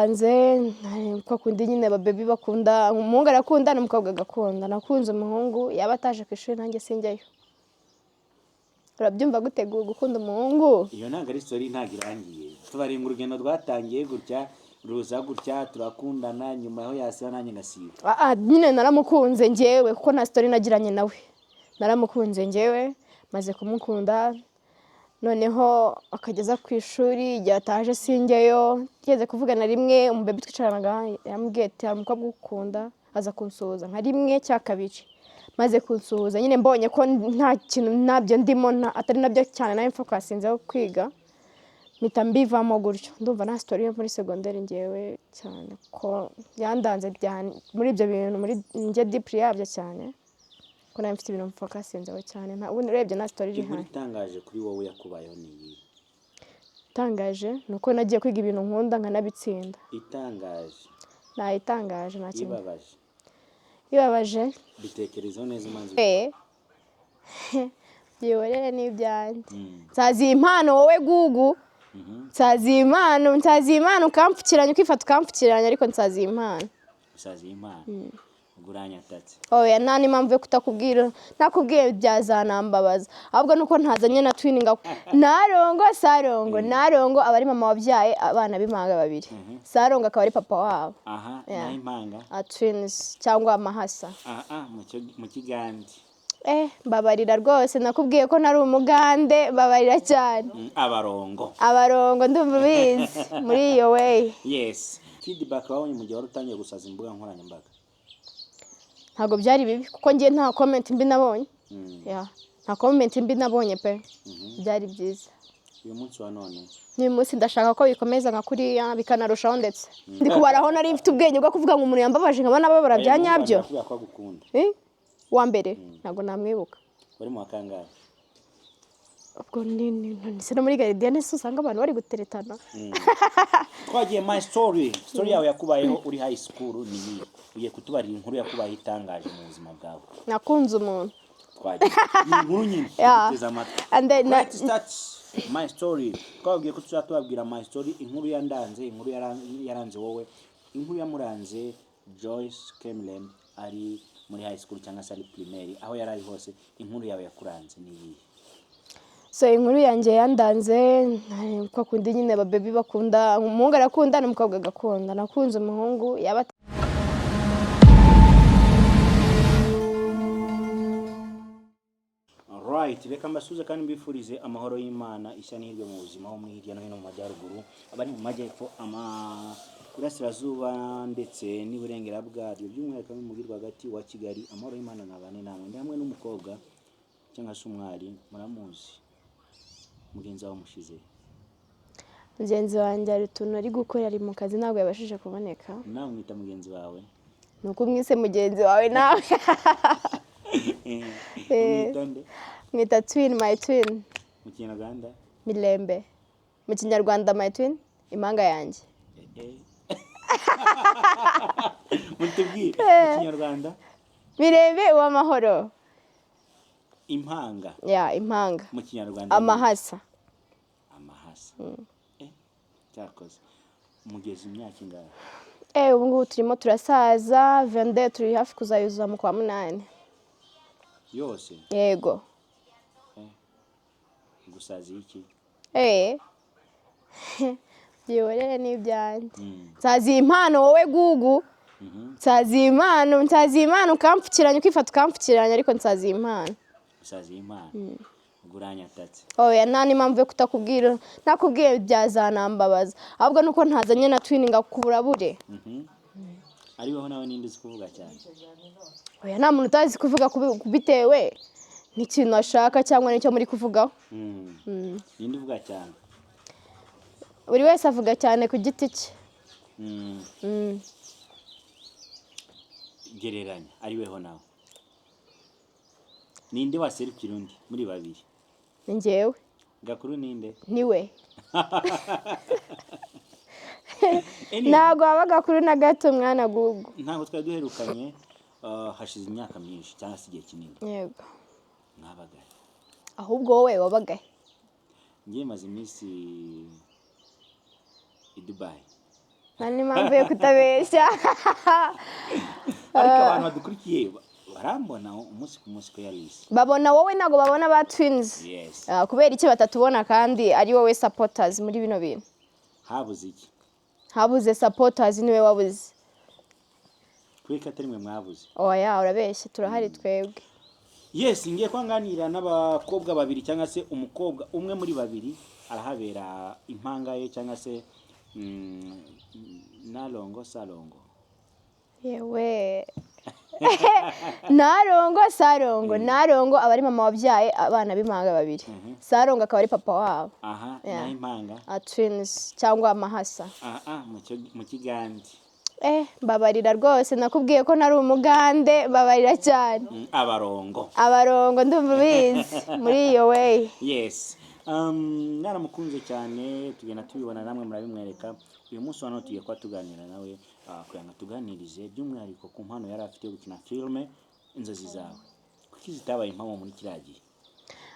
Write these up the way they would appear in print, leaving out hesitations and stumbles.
Yandanze kwa kundi nyine ababebi bakunda, umuhungu arakunda n'umukobwa agakunda. Nakunze umuhungu, yaba ataje ku ishuri nanjye sinjyayo. Urabyumva gute gukunda umuhungu? Iyo ntabwo ari story, ntabwo irangiye. Tubarenga urugendo rwatangiye gutya, ruza gutya, turakundana, nyuma aho yasiba nanjye ngasiba. Ah, ah, nyine naramukunze njyewe, kuko nta story nagiranye nawe. Naramukunze njyewe, maze kumukunda noneho akageza ku ishuri, igihe ataje sinjyeyo. Tugeze kuvugana rimwe, umubebi twicaranaga yambwiye ati: "Hari umukobwa ugukunda." Aza kunsuhuza nka rimwe cya kabiri. Maze kunsuhuza nyine, mbonye ko nta kintu ntabyo ndimo, atari nabyo cyane, nawe mfocusinzeho kwiga, mpita mbivamo gutyo. Ndumva nta story yo muri segonderi ngewe cyane ko yandanze muri ibyo bintu, muri njye deeply yabyo cyane, ko nawe mfite ibintu mfocusinzeho cyane. Nta ubundi urebye nta story iri Inkuru ihari. itangaje kuri wowe yakubayeho ni iyihe? Itangaje ni uko nagiye kwiga ibintu nkunda nkanabitsinda. Itangaje? Nta itangaje, nta kintu. Ibabaje? Ibabaje? Bitekerezeho neza umanza. Eh, byihorere n'ibyanjye. Nsaziye impano wowe gugu, nsaziye impano, nsaziye impano, ukampfukiranya, ukifata ukampfukiranya, ariko nsaziye impano. Usaziye impano, ubwo uranyatatse. Oya, nta n'impamvu yo kutakubwira. Ntakubwiye byazanambabaza, ahubwo nuko ntazanye na twin ngo narongo sarongo. Narongo aba ari mama wabyaye abana b'impanga babiri, Sarongo akaba ari papa wabo. Aha. Yeah. Naho impanga? A twins cyangwa amahasa. Aha, ah, mu Kigande. Eh, mbabarira rwose, nakubwiye ko ntari umugande, mbabarira cyane. Abarongo. Abarongo, ndumva ubizi muri iyo way. Yes, feedback wabonye mu gihe wari utangiye gusaza imbuga nkoranyambaga? Ntabwo byari bibi, kuko njye nta comment mbi nabonye. Yeah, nta comment mbi nabonye pe, byari byiza. Uyu munsi wa none? N'uyu munsi ndashaka ko bikomeza nka kuriya, bikanarushaho. Ndetse ndi kubaraho nari mfite ubwenge bwo kuvuga ngo umuntu yambabaje nkaba nababara bya nyabyo. Kubera ko agukunda. Eh? Uwa mbere ntabwo namwibuka. Wari mu wa kangahe? Ubwo ni se no muri gardienne se usanga abantu bari guteretana. Twagiye my story. Story yawe yakubayeho uri high school ni iyi. Ugiye kutubarira inkuru yakubayeho itangaje mu buzima bwawe. Nakunze umuntu. Twagiye ni inkuru nyine. Tuguteze amatwi. And then Right, start my story. Twababwiye ko tuzaba tubabwira my story, inkuru yandanze, inkuru yaranze wowe, inkuru yamuranze Joyce Kemlem ari muri high school cyangwa se ari primaire, aho yari ari hose. Inkuru yawe yakuranze ni iyihe? So inkuru yanjye yandanze kwa kundi nyine ababebi bakunda, umuhungu arakunda n'umukobwa agakunda. Nakunze umuhungu, yaba Alright, reka mbasuze kandi mbifurize amahoro y'Imana, ishya n'ihirwe mu buzima, ho muri hirya no hino, mu majyaruguru, abari mu majyepfo, ama burasirazuba ndetse n'iburengera bwaryo, by'umwihariko mu mujyi rwagati wa Kigali. Amahoro y'Imana nabane namwe. Ndi hamwe n'umukobwa cyangwa se umwari, muramuzi, mugenzi wawe mushize. Mugenzi wanjye hari utuntu ari gukora, ari mu kazi, ntabwo yabashije kuboneka. Nawe mwita mugenzi wawe? Ni uko umwise mugenzi wawe nawe. Umwita nde? Mwita twin, my twin. Mu Kinyarwanda? Mirembe. Mu Kinyarwanda my twin, impanga yanjye. Eh, eh. Mutubwire mu Kinyarwanda. Mirembe Uwamahoro. Impanga? Ya, impanga. Mu Kinyarwanda? Amahasa. Amahasa. Eh, cyakoze mugeze imyaka ingahe? Eh, ubu ngubu turimo turasaza 22, turi hafi kuzayuzuza mu kwa munani. Yose? Yego. Gusaza iki? Eh, byihorere n'ibyanjye. Nsaziye impano wowe gugu, nsaziye impano, nsaziye impano, ukampfukiranya, ukifata ukampfukiranya, ariko nsaziye impano. Gusaza impano, ubwo uranyatatse. Oya, nta n'impamvu yo kutakubwira. Ntakubwiye byazanambabaza, ahubwo nuko ntazanye na twin ngo akuburabure. Ariweho nawe ninde uzi kuvuga cyane? Oya, nta muntu utazi kuvuga bitewe n'ikintu ashaka cyangwa n'icyo muri kuvugaho. Ninde uvuga cyane? Buri wese avuga cyane ku giti cye. Gereranya, ariweho nawe, ninde waserukira undi muri babiri? Ni njyewe. Gakuru ninde? Niwe. Anyway, Ntabwo waba gakuru na gato, mwana gugu. Ntabwo twari duherukanye, hashize imyaka myinshi cyangwa se igihe kinini. Yego. Mwabagaye? Ahubwo wowe wabagaye? Ngiye maze iminsi i Dubai. Nta n'impamvu yo kutabeshya. Ariko abantu badukurikiye barambona umunsi ku munsi ko yarisi. Babona wowe, ntabwo babona ba twins. Yes. Ah, kubera iki batatubona kandi ari wowe supporters muri bino bintu? Habuze iki? Habuze supporters, niwe wabuze. Kubera ko atari mwe mwabuze. Oya, urabeshya, turahari twebwe. Yes, ngiye kwanganira n'abakobwa babiri cyangwa se umukobwa umwe muri babiri arahabera impanga ye cyangwa se narongo sarongo. Yewe, narongo sarongo, narongo aba ari mama wabyaye abana b'impanga babiri, sarongo akaba ari papa wabo. Aha. Yeah. Naho impanga? A twins cyangwa amahasa. Aha, mu Kigande. Eh, mbabarira rwose, nakubwiye ko ntari umugande, mbabarira cyane. Abarongo. Abarongo, ndumva ubizi muri iyo way. Yes, naramukunze cyane, tugenda tubibona namwe murabimwereka. Uyu munsi wa none tugiye kuba tuganira nawe kugira ngo tuganirize by'umwihariko ku mpano yari afite yo gukina filime. Inzozi zawe kuki zitabaye impamo muri kiriya gihe?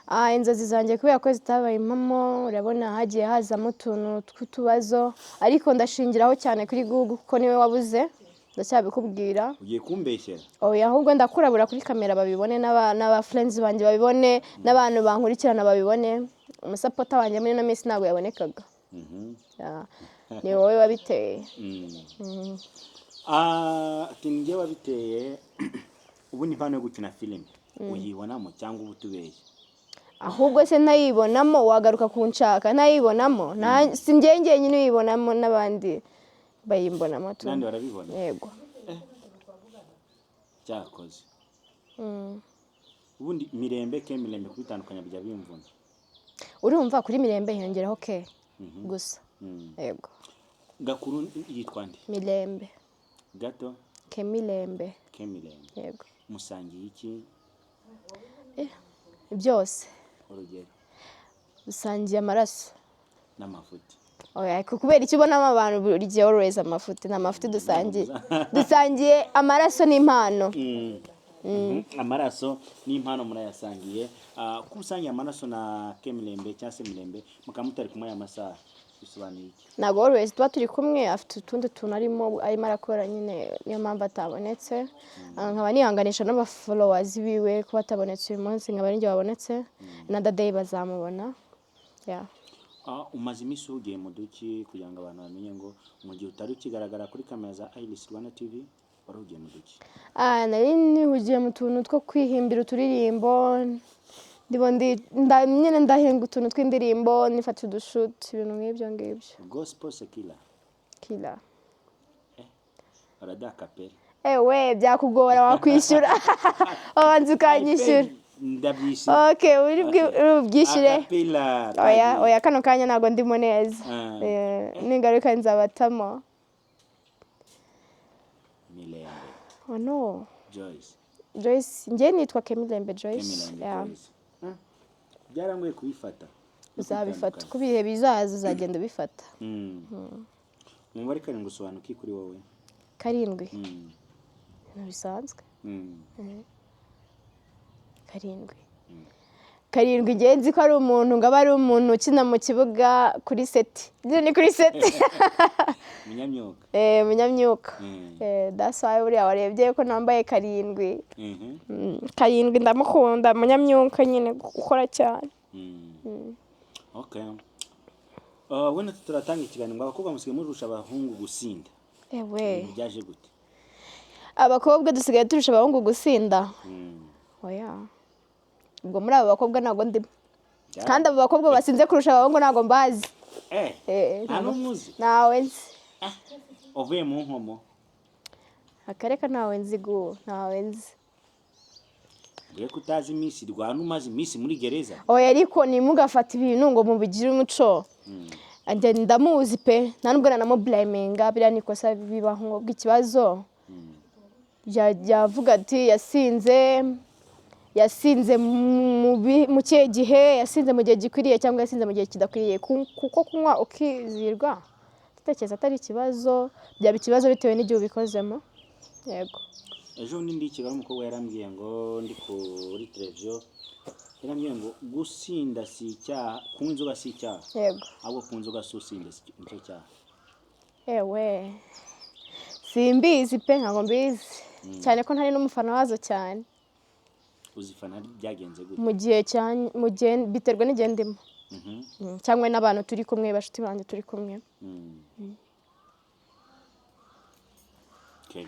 Ah, inzozi zanjye kubera ko zitabaye impamo, urabona hagiye hazamo utuntu tw'utubazo, ariko ndashingiraho cyane kuri Google kuko niwe wabuze, ndacyabikubwira. Ugiye kumbeshyera? Oya, ahubwo ndakurabura kuri kamera babibone, n'aba friends banjye babibone, n'abantu bankurikirana babibone. Umusupporter wanjye muri ino minsi ntabwo yabonekaga. Yeah, ni wowe wabiteye. Ah, ati njye wabiteye. Ubundi impano yo gukina filime uyibonamo cyangwa uba utubeshye? Ahubwo se ntayibonamo wagaruka kunshaka? Ntayibonamo. Si njye njyenyine uyibonamo, n'abandi bayimbonamo tu. N'abandi barabibona? Yego. Cyakoze ubundi Mirembe ke Mirembe kubitandukanya bijya bimvuna. Urumva kuri Mirembe hiyongeraho ke gusa. Yego. Gakuru yitwa nde? Mirembe. Gato? Ke Mirembe. Ke Mirembe. Yego. Musangiye iki? Byose. Urugero? Dusangiye amaraso. N'amafuti. Oya, ariko kubera icyo ubonamo abantu buri gihe always amafuti? Ni amafuti dusangiye? Dusangiye amaraso n'impano. Amaraso n'impano murayasangiye. Ah, ko usangiye amaraso na Kemirembe cyangwa se Mirembe mukaba mutari kumwe aya masaha, bisobanuye iki? Ntabwo always tuba turi kumwe, afite utundi tuntu arimo arakora nyine, niyo mpamvu atabonetse. Ah, nkaba nihanganisha n'abafollowers biwe kuba atabonetse uyu munsi, nkaba ari njye wabonetse. Another day bazamubona, yeah. Ah, umaze iminsi uhugiye mu duki, kugira ngo abantu bamenye ngo mu gihe utari ukigaragara kuri kamera za Iris Rwanda TV wari uhugiye mu duki? Ah, nari nihugiye mu tuntu two kwihimbira uturirimbo, ndimo nyine ndahinga utuntu tw'indirimbo, nifata udushuti, ibintu nk'ibyo ngibyo. Gospel, secular? Killer. Baradakapera. Ewe, byakugora, wakwishyura, wabanza ukanyishyura. Ndabyishyura. Okay, uri bubwishyure. Acapella. Oya, oya, kano kanya ntabwo ndimo neza. Ah. Eh, ningaruka nzabatamo. Mirembe. Oh no. Joyce. Joyce, njye nitwa Kemirembe Joyce. Kemirembe. Yeah. Joyce. Byarangoye kubifata no Uzabifata kwitandukanya. uko ibihe bizaza, uzagenda ubifata. Umubare 7 usobanura iki kuri wowe? 7? Ibintu bisanzwe. 7, 7, ngenzi nzi ko ari umuntu, ngo abe ari umuntu ukina mu kibuga kuri 7. Nyine ni kuri 7. Munyamyuka. Eh, munyamyuka. Eh, that's why buriya warebye ko nambaye 7. 7 ndamukunda, munyamyuka nyine ukora cyane. Okay. Wenda turatanga ikiganiro ngo abakobwa musigaye murusha abahungu gusinda. Ewe. Ibintu byaje gute? Abakobwa dusigaye turusha abahungu gusinda? Mm. Oya, ubwo muri abo bakobwa ntabwo ndimo. Kandi abo bakobwa basinze kurusha abahungu ntabwo mbazi. Eh, Eh, nta n'umwe uzi? Ntawe nzi. Uvuye mu nkomo. Akareka, ntawe nzi gu, ntawe nzi. Mbere ko utazi iminsi Rwanda, umaze iminsi muri gereza. Oya, ariko ntimugafate ibintu ngo mubigire umuco. Njye ndamuzi pe, nta nubwo nanamublaminga, biriya ni ikosa bibaho. Bw'ikibazo yavuga ati yasinze, yasinze mu kihe gihe, yasinze mu gihe gikwiriye cyangwa yasinze mu gihe kidakwiriye. Kuko kunywa ukizirwa dutekereza atari ikibazo, byaba ikibazo bitewe n'igihe ubikozemo, yego. Ejo bundi ndi i Kigali, umukobwa yarambwiye ngo, ndi kuri televiziyo, yarambwiye ngo gusinda si icyaha, kunywa inzoga si icyaha. Yego. Ahubwo kunywa inzoga si usinda nicyo cyaha. Ewe, simbizi pe, ntabwo mbizi cyane ko ntari n'umufana wazo cyane. Uzifana byagenze gute? Mu gihe cya, mu gihe biterwa n'igihe ndimo. Cyangwa n'abantu turi kumwe, bashuti banjye turi kumwe. Okay.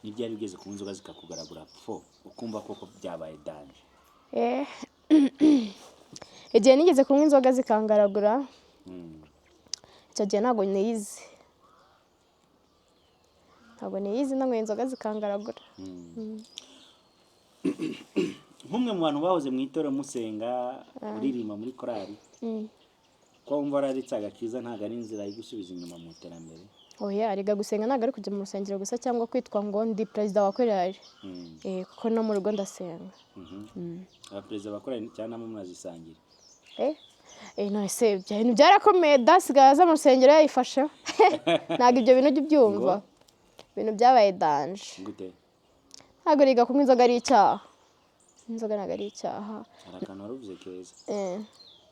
Ni ryari ugeze kunywa inzoga zikakugaragura fo, ukumva koko byabaye danger? Igihe nigeze kunywa inzoga zikangaragura, icyo gihe ntabwo niyizi, ntabwo niyizi nanyweye inzoga zikangaragura. Nk'umwe mu bantu bahoze mu itorero, musenga, uririmba muri korali, ko wumva wararetse agakiza, ntabwo ari inzira yo gusubiza inyuma mu iterambere? Oya, rega gusenga ntabwo ari kujya mu rusengero gusa cyangwa kwitwa ngo ndi perezida wa korali. Kuko no mu rugo ndasenga. Abaperezida ba korali cyangwa nabo murazisangira? None se ibyo bintu byarakomeye da, sigaye aza mu rusengero yayifasheho. Ntabwo ibyo bintu ujya ubyumva? Ibintu byabaye danger. Gute? Ntabwo rega kunywa inzoga ari icyaha, inzoga ntabwo ari icyaha. Hari akantu wari uvuze keza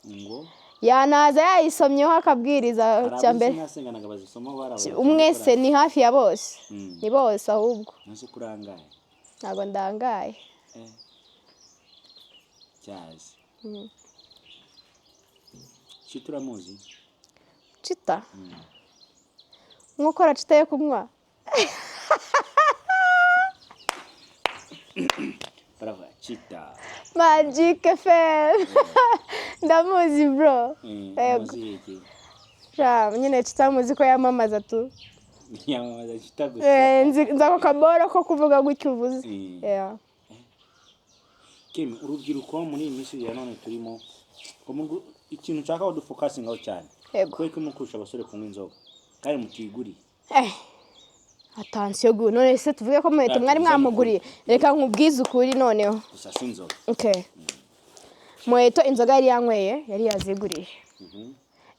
ngo Yanaza yayisomyeho akabwiriza. Hari Cya mbere abo sinasenganaga bazisomaho, bari abayobozi umwe muri se korali. Ni hafi ya bose. Ni bose ahubwo. Ntuzi ko urangaye? Ntabwo ndangaye. Cyazi Chita, uramuzi? Cita nk'ukora cita yo kunywa? Baravuga Chita. Magic FM, ndamuzi bro. Yego. Umuzi iki? Sha, nyine Chita muzi ko yamamaza tu. Yamamaza Chita gusa. Nzi ako kaboro ko kuvuga gutyo uvuze. Yeah. Kim, urubyiruko muri iyi minsi ya none turimo ngo ikintu nshaka ko dufocusingaho cyane, Yego. kuko mukurusha abasore kunywa inzoga kandi mutiguriye. Attention gu, none se tuvuge ko muheto mwari Tuvuze mwamuguriye? Reka nkubwize ukuri noneho. Gusa si inzoga. Okay, Muheto inzoga yari yanyweye yari yaziguriye,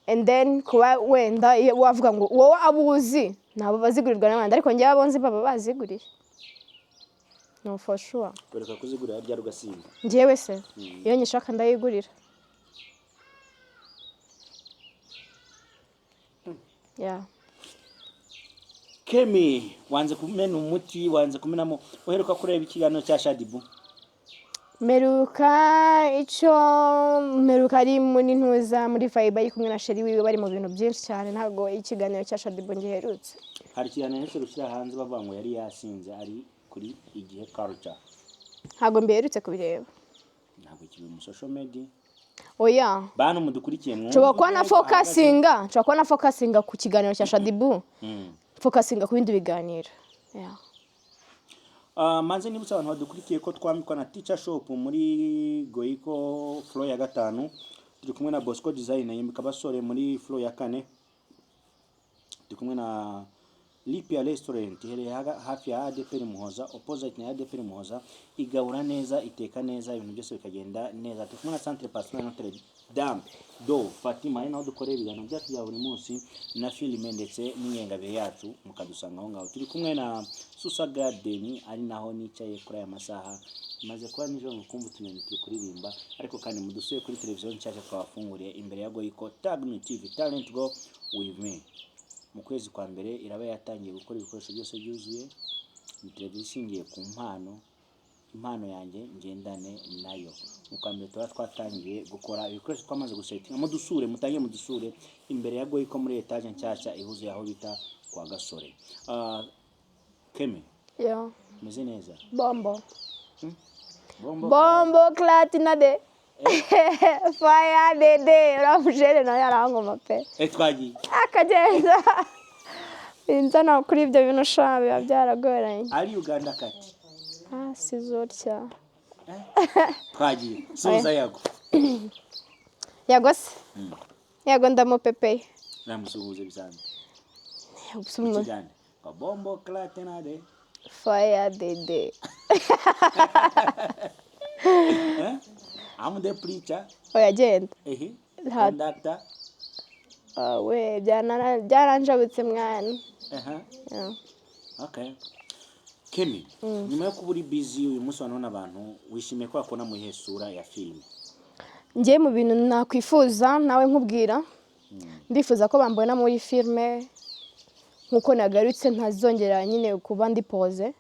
and then kuba wenda iyo wavuga ngo wowe abo uzi ntabwo bazigurirwa n'abandi, ariko njyewe abo nzi baba baziguriye, no, for sure. Wereka kuzigurira ryari ugasinda? Njyewe se iyo nyishaka ndayigurira, yeah. Kemi, wanze kumena umuti, wanze kumenamo. Uheruka kureba ikiganiro cya Shaddyboo? Meruka icyo meruka ari muri ntuza, muri vibe, ari kumwe na chéri wiwe, bari mu bintu byinshi cyane. Ntabwo ikiganiro cya Shaddyboo giherutse. Hari ikiganiro aherutse gushyira hanze bavuga ngo yari yasinze ari kuri Igihe Culture. Ntabwo mbiherutse kubireba. Ntabwo kiri mu social media? Oya. Bantu mudukurikiye, mwumve Nshobora kuba na urwego ahagaze. focusinga, nshobora kuba na focusinga ku kiganiro cya Shaddyboo, focusinga ku bindi biganiro, yeah. Manze nibutsa abantu badukurikiye ko twambikwa na Teacher Shop muri Goico floor ya gatanu. Turi kumwe na Bosco Design yimbika abasore muri floor ya kane. Turi kumwe na Lipia Restaurant iherereye hafi ya ADPR Muhoza, opposite na ADPR Muhoza. Igabura neza, iteka neza, ibintu byose bikagenda neza. Turi kumwe na Centre Pastoral Notre Dame do Fatima, ari naho dukorera ibiganiro byacu bya buri munsi na filime ndetse n'ingengabihe yacu, mukadusanga aho ngaho. Turi kumwe na Susa Garden, ari naho nicaye kuri aya masaha. Maze kuba nijoro mukumva utunyoni turi kuririmba, ariko kandi mudusuye kuri televiziyo nshyashya twabafunguriye imbere ya Goico, Tag Me TV, Talent Go With Me. Mu kwezi kwa mbere iraba yatangiye gukora, ibikoresho byose byuzuye. Ni televiziyo ishingiye ku mpano, impano yanjye ngendane nayo. Mu kwa mbere tuba twatangiye gukora, ibikoresho twamaze gusettinga. Mudusure, mutangiye mudusure imbere ya Goico muri etaje nshyashya ihuzuye, aho bita kwa Gasore. Kemi, Yeah. umeze neza? Bombo. Bombo. Bomboclaat na de fire dede, uriya mujene nawe yarangoma pe. Twagiye. Akagenda inzana kuri ibyo bintu sha, biba byaragoranye. Ari Uganda kati. Ah, sizotya. Twagiye, suza Yago. Yago se? Yago ndamupepeye. Namusuhuze bisanzwe. Gusa umu- Ikigande ngo bomboclaat na de Fire dede. Eh? I'm the preacher. Oya, genda. Ehe. Nta- Conductor. Ah, we byaranjabutse mwana. Aha. Yeah. Okay. Kemi, nyuma yo kuba uri busy uyu munsi wa none, abantu wishimiye ko bakubona mu iyihe sura ya filime? Njye mu bintu nakwifuza nawe nkubwira, ndifuza ko bambona muri filime. Nkuko nagarutse, ntazongera nyine kuba ndi pose,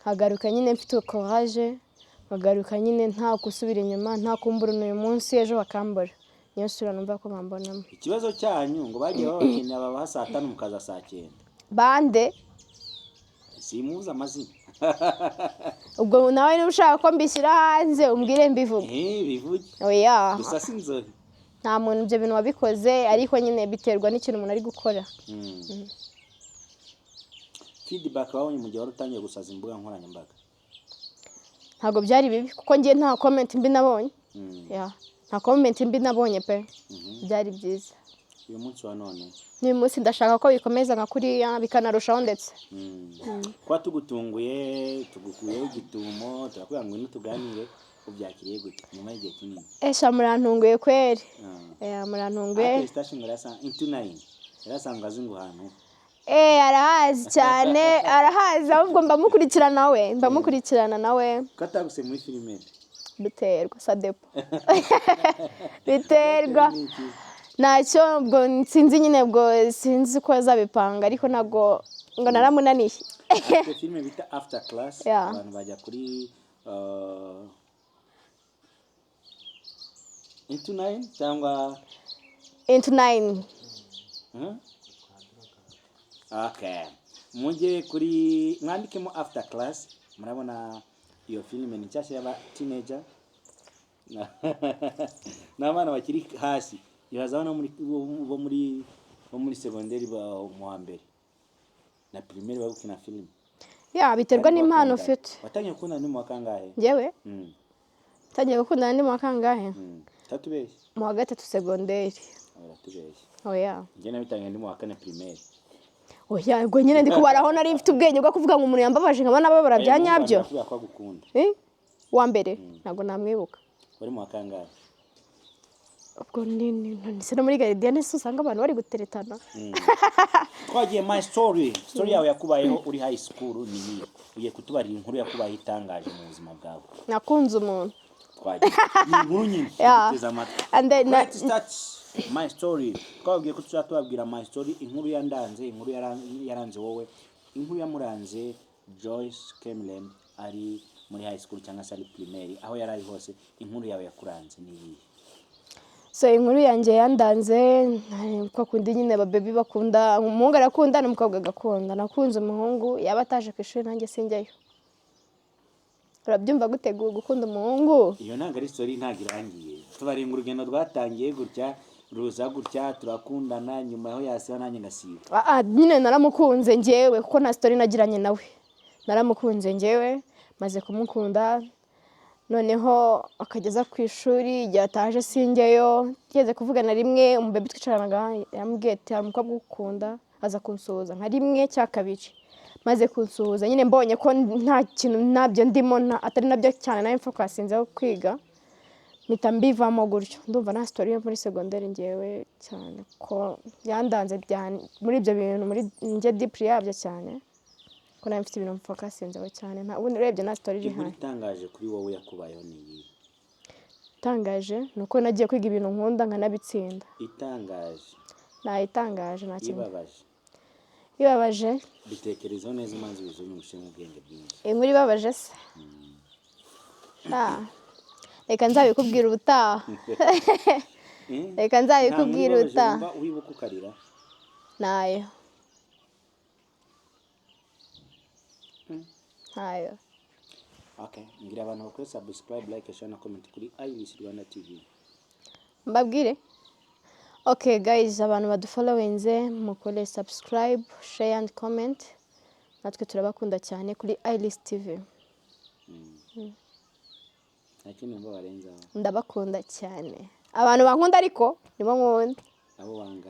nkagaruka nyine mfite courage, nkagaruka nyine nta gusubira inyuma, nta kumbura uyu munsi ejo bakambura. Niyo sura numva ko bambonamo. Ikibazo cyanyu ngo bagiye babakenera, babaha saa 5 mukaza saa 9. Bande? Simuzi amazina. Ubwo nawe niba ushaka ko mbishyira hanze, umbwire mbivuge. Eh, bivuge. Oya. Gusa si inzobe. Nta muntu ibyo bintu wabikoze, ariko nyine biterwa n'ikintu umuntu ari gukora. Feedback wabonye mu gihe wari utangiye gusaza imbuga nkoranyambaga? Ntabwo byari bibi, kuko njye nta comment mbi nabonye. Yeah, nta comment mbi nabonye pe, byari byiza. Uyu munsi wa none? N'uyu munsi ndashaka ko bikomeza nka kuriya, bikanarushaho ndetse. Kuba tugutunguye, tugukuyeho igitumo, turakubwira ngo ngwino tuganire, ubyakiriye gute nyuma y'igihe kinini? Esha, murantunguye kweri. Ah. Eh, murantunguye. Ariko station ngo yarasa into nine yarasanzwe azi ngo ahantu. Eh, arahazi cyane, arahazi. Ahubwo mbamukurikirana nawe, mbamukurikirana nawe. Ko ataguse muri filime? Biterwa sadepo, biterwa. Ni iki? Ntacyo, ubwo sinzi nyine, ubwo sinzi uko azabipanga, ariko ntabwo ngo naramunaniye. Afite filime bita After Class. Yeah. Abantu bajya kuri into nine cyangwa Into nine. Okay, mujye kuri mwandikemo After Class, murabona iyo filime ni nshyashya y'aba teenager n'abana bakiri hasi. Ibaza abana bo muri segonderi, ba mu wa mbere na primaire, bari gukina filime. Ya, biterwa Kandi n'impano bakundana. ufite. Watangiye gukundana ni mu wa kangahe? Njyewe ntangiye gukundana ndi mu wa kangahe? Utatubeshye. Mu wa gatatu segonderi. Uratubeshye. Oya. Njye nabitangiye ndi mu wa kane primaire. Oya, ubwo nyine ndi kubaraho nari mfite ubwenge bwo kuvuga ngo umuntu yambabaje nkaba nababara bya nyabyo. Kubera ko agukunda. Eh? Uwa mbere ntabwo namwibuka. Wari mu wa kangahe? Ubwo ni se no muri gardienne se usanga abantu bari guteretana. Twagiye my story. Story yawe yakubayeho uri high school ni iyi? Ugiye kutubarira inkuru yakubayeho itangaje mu buzima bwawe. Nakunze umuntu. Twagiye, ni inkuru nyine. Tuguteze amatwi. And then Let's start my story. Twababwiye ko tuzajya tubabwira my story, inkuru yandanze, inkuru yaranze wowe, inkuru yamuranze Joyce Kemlem ari muri high school cyangwa se ari primaire, aho yari ari hose. Inkuru yawe yakuranze ni iyihe? So inkuru yanjye yandanze, kwa kundi nyine ababebi bakunda, umuhungu arakunda n'umukobwa agakunda. Nakunze umuhungu, yaba ataje ku ishuri nanjye sinjyayo. Urabyumva gute gukunda umuhungu? Iyo ntabwo ari story, ntabwo irangiye. Tubarenga urugendo rwatangiye gutya, ruza gutya, turakundana, nyuma yaho yasiba nanjye ngasiba. Ah, ah, nyine naramukunze njyewe, kuko nta story nagiranye nawe. Naramukunze njyewe, maze kumukunda noneho akageza ku ishuri, igihe ataje sinjyeyo. Tugeze kuvugana rimwe, umubebi twicaranaga yambwiye ati: "Hari umukobwa ugukunda." Aza kunsuhuza nka rimwe cya kabiri. Maze kunsuhuza nyine mbonye ko nta kintu ntabyo ndimo, atari nabyo cyane, nawe mfokasinzeho kwiga, mpita mbivamo gutyo. Ndumva nta story yo muri segonderi ngewe cyane ko yandanze muri ibyo bintu muri njye deeply yabyo cyane, ko nawe mfite ibintu mfokasinzeho cyane. Nta ubundi urebye nta story iri Inkuru hano. itangaje kuri wowe yakubayeho ni iyihe? Itangaje ni uko nagiye kwiga ibintu nkunda nkanabitsinda. Itangaje. Nta itangaje, nta kintu. Ibabaje? Ibabaje? Bitekerezeho neza, umanza ubizumye, ushyiremo ubwenge bwinshi. Inkuru ibabaje se? Ah, reka nzabikubwira ubutaha. Eh? Reka nzabikubwira Nta nkuru ibabaje ubutaha. wumva wibuka ukarira? Ntayo, ntayo. Okay, ngira abantu bakore subscribe, like, share na comment kuri Iris Rwanda TV. Mbabwire, okay guys, abantu badufollowinze mukore subscribe, share and comment. Natwe turabakunda cyane kuri Iris TV. Nta kindi wumva warenzaho? Ndabakunda cyane abantu bankunda, ariko nibo nkunda. Abo wanga?